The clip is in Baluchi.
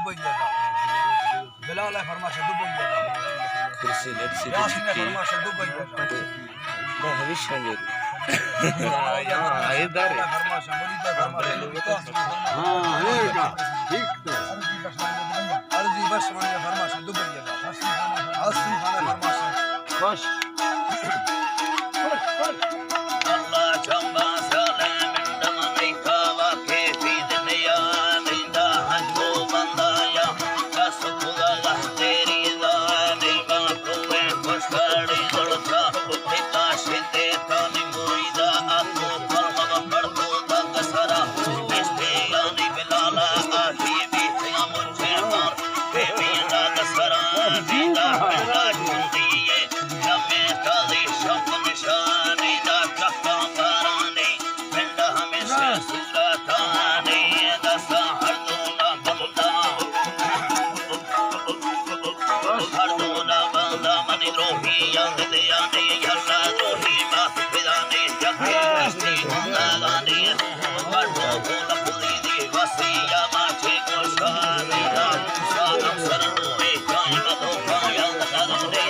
بلال ءِ فرمائش ءَ دو بئیگ ءَ۔ کرسی لٹ سی تو یاسین ءِ چکی۔ فرمائش ءَ دو بئیگ ءَ۔ بس ہمیش رنگے۔ ہاں، ہاں، اے دا۔ ٹھیک ہے۔ عرضی بس منی فرمائش ءَ دو بئیگ ءَ۔ حسن خان ءِ فرمائش ءَ۔ بس۔ اللہ جمبا سالے منڈم نہیں کھاوا کے پید نیا نیندا ہنچو بندایا۔ کس خدا گہ تیری زانی با کوئے خوشکاری زڑتا۔ پتا شدے تانی مریدا اتو پرمگ پڑتو دگ سرا۔ اشتے یعنی بلالا آتی بیتیا مجھے مار۔ بے مینا دسرا دیدا پنڈا چندی ہے۔ جمے تازی شوق نشانی دا چکا بارانی۔ پنڈ ہمیشہ صورتانی دسا ہر دونا بندا۔ ہر دونا بندا منی دروہی یاد دیانی، یلا دروہی بات بدانی، جگہ دستی بندگانی۔ ہر دو بولا پوری دی وسی یا ماچے گوشانی دا۔ سادم سر دوے کائم دو پایا قدم دے۔